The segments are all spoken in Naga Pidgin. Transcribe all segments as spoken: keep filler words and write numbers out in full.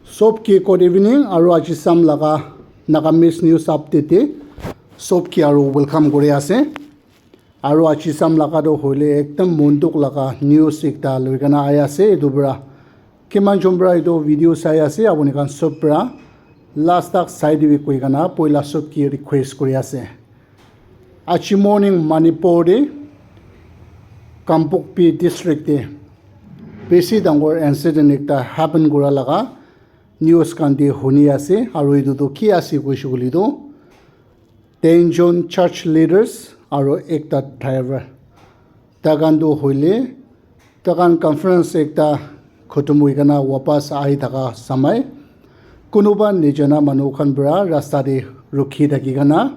Sob ke good evening, aru aji sam laga Nagamese news update te sob ke aru welcome kuri ase. Aru aji sam laga toh hoile ekdam mon dukh laga news ekta loi kena ahi ase. Etu para kiman jon para etu video sai ase, apuni khan sob para last tak sai dibi koi kena poila sob ke request kuri ase. Aji morning Manipur te Kangpokpi district te bishi dangor incident ekta happen kura laga news khan te huni ase, aru etu tu ki ase koishe koile tu ten jon church leaders aru ekta driver, tai khan tu hoile tai khan conference ekta khotom hoi kena wapas ahi thaka samai kunuba nijana manu khan para rasta te rukhi thaki kena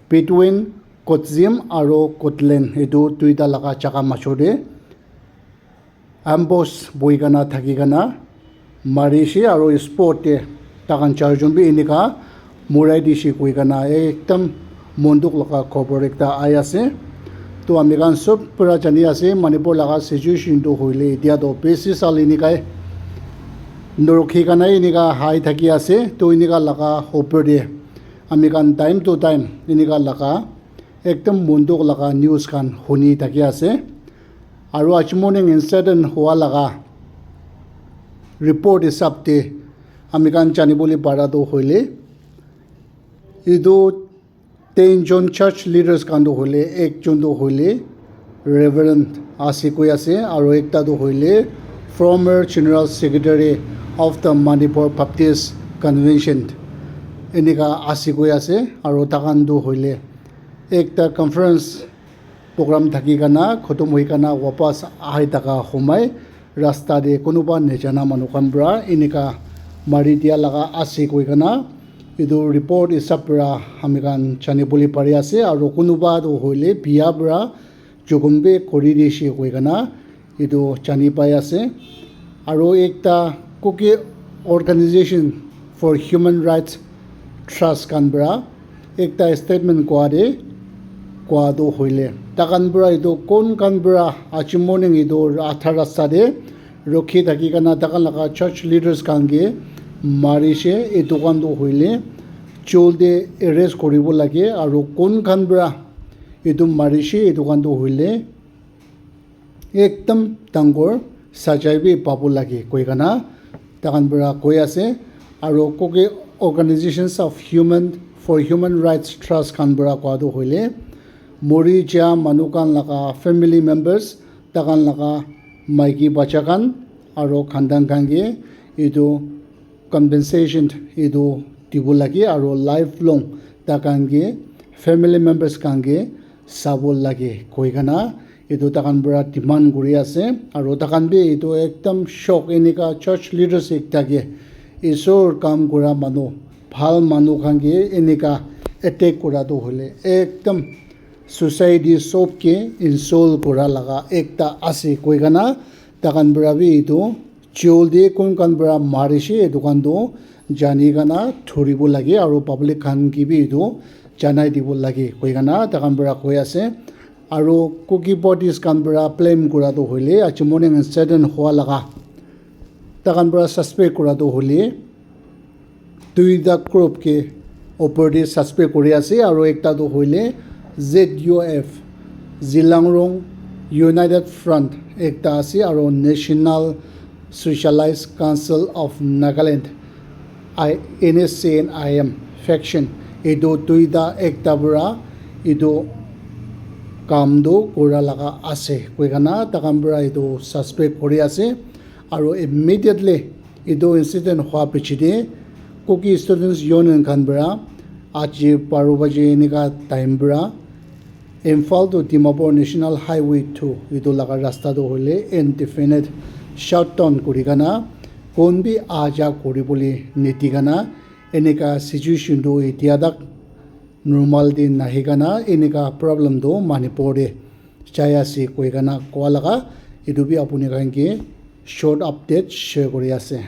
between Kotzim aru Kotlen, etu duita laga jaga majot te ambush boi kena thaki kena mari she aru spot te tai khan char jon bi enika murai di she koi kena ekdam mon dukh laga khobor ekta ahi ase. To ami khan sob para jani ase Manipur laga situation tu hoile etia tu bishi sal enikai norukhi kena enika hai thaki ase. To enika laga upor te ami khan time to time enika laga ekdam mon dukh laga news khan huni thaki ase. Aru aji morning incident hua laga report hisab te ami khan jani bole para tu hoile etu ten jon church leaders khan tu hoile ekjon tu hoile Reverend ase koi ase, aru ekta tu hoile former General Secretary of the Manipur Baptist Convention enika ase koi ase, aru tai khan tu hoile ekta conference program thaki kena khotom hoi kena wapas ahi thaka homai rasta te kunuba nijana manu khan para enika mari dia laga ase koi kena etu report hisab para ami khan jani bole pari ase. Aru kunuba tu hoile bia para jukum bi kuri di she koi kena etu jani pai ase. Aru ekta Kuki Organization for Human Rights Trust khan para ekta statement kua te kua tu hoile tai khan para etu kon khan para aji morning etu adha rasta te rukhi thaki kena tai khan laga church leaders khan ke mari she etu khan tu hoile jail te arrest kuri bo lage aru kon khan para etu mari she etu khan tu hoile ekdam dangor sajai bi pabo lage koi kena tai khan para koi ase. Aru Kuki Organizations of Human for Human Rights Trust khan para kua tu hoile mori ja manu khan laga family members, tai khan laga maiki bacha khan aru khandan khan ke etu compensation etu dibo lage aru lifelong tai khan ke family members khan ke sabo lage koi kena etu tai khan para demand kuri ase. Aru tai khan bi etu ekdam shock enika church leaders ekta ke isor kam kura manu bhal manu khan ke enika attack kura tu hoile ekdam society sob ke insult kura laga ekta ase koi kena tai khan para bi etu jail te kon khan para mari she etu khan tu jani kena thori bo lage aru public khan ke bi etu janai dibo lage koi kena tai khan para koi ase. Aru Kuki Buddhist khan para blame kura tu hoile aji morning incident hua laga tai khan para suspect kura tu hoile duita group ke opor te suspect kuri ase aru ekta tu hoile Z U F, Zeliangrong United Front ekta ase aru National Socialist Council of Nagaland I N S C N I M faction etu duita ekta para etu kam tu kura laga ase koi kena tai khan para etu suspect kuri ase. Aru immediately etu incident hua piche te Kuki Students Union khan para aji baro baje enika time para Imphal to Dimapur National Highway two etu laga rasta tu hoile indefinite shutdown kuri kena kon bi aha ja kuri bole nidi kena enika situation tu etia tak normal te nahi kena enika problem tu Manipur te jai ase koi kena kua laga etu bi apuni khan ke short update share kuri ase.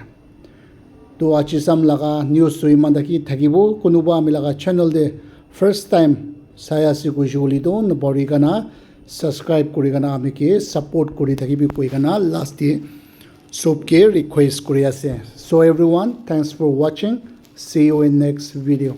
To aji sam laga news tu eman taki thakibo. Kunuba ami laga channel te first time sai ase koishe koile tu nopahori kena subscribe kuri kena ami ke support kuri thakibi koi kena last te sob ke request kuri ase. So everyone, thanks for watching. See you in next video.